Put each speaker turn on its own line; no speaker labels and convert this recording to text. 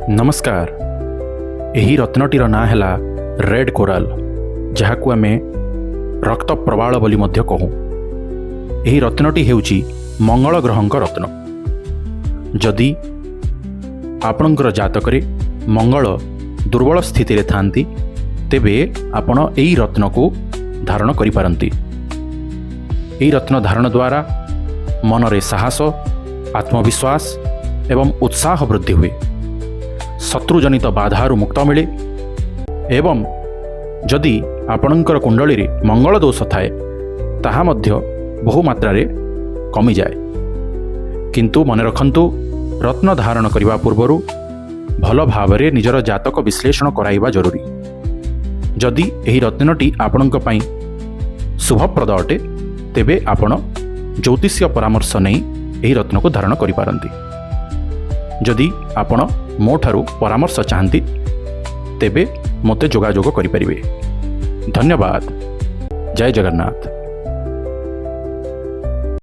ନମସ୍କାର। ଏହି ରତ୍ନଟିର ନାଁ ହେଲା ରେଡ୍ କୋରାଲ, ଯାହାକୁ ଆମେ ରକ୍ତ ପ୍ରବାଳ ବୋଲି ମଧ୍ୟ କହୁ। ଏହି ରତ୍ନଟି ହେଉଛି ମଙ୍ଗଳ ଗ୍ରହଙ୍କ ରତ୍ନ। ଯଦି ଆପଣଙ୍କର ଜାତକରେ ମଙ୍ଗଳ ଦୁର୍ବଳ ସ୍ଥିତିରେ ଥାନ୍ତି, ତେବେ ଆପଣ ଏହି ରତ୍ନକୁ ଧାରଣ କରିପାରନ୍ତି। ଏହି ରତ୍ନ ଧାରଣ ଦ୍ୱାରା ମନରେ ସାହସ, ଆତ୍ମବିଶ୍ୱାସ ଏବଂ ଉତ୍ସାହ ବୃଦ୍ଧି ହୁଏ, ଶତ୍ରୁଜନିତ ବାଧାରୁ ମୁକ୍ତ ମିଳେ ଏବଂ ଯଦି ଆପଣଙ୍କର କୁଣ୍ଡଳୀରେ ମଙ୍ଗଳ ଦୋଷ ଥାଏ, ତାହା ମଧ୍ୟ ବହୁ ମାତ୍ରାରେ କମିଯାଏ। କିନ୍ତୁ ମନେ ରଖନ୍ତୁ, ରତ୍ନ ଧାରଣ କରିବା ପୂର୍ବରୁ ଭଲ ଭାବରେ ନିଜର ଜାତକ ବିଶ୍ଳେଷଣ କରାଇବା ଜରୁରୀ। ଯଦି ଏହି ରତ୍ନଟି ଆପଣଙ୍କ ପାଇଁ ଶୁଭପ୍ରଦ ଅଟେ, ତେବେ ଆପଣ ଜ୍ୟୋତିଷୀୟ ପରାମର୍ଶ ନେଇ ଏହି ରତ୍ନକୁ ଧାରଣ କରିପାରନ୍ତି। ଯଦି ଆପଣ ମୋ ଠାରୁ ପରାମର୍ଶ ଚାହାନ୍ତି, ତେବେ ମୋତେ ଯୋଗାଯୋଗ କରିପାରିବେ। ଧନ୍ୟବାଦ। ଜୟ ଜଗନ୍ନାଥ।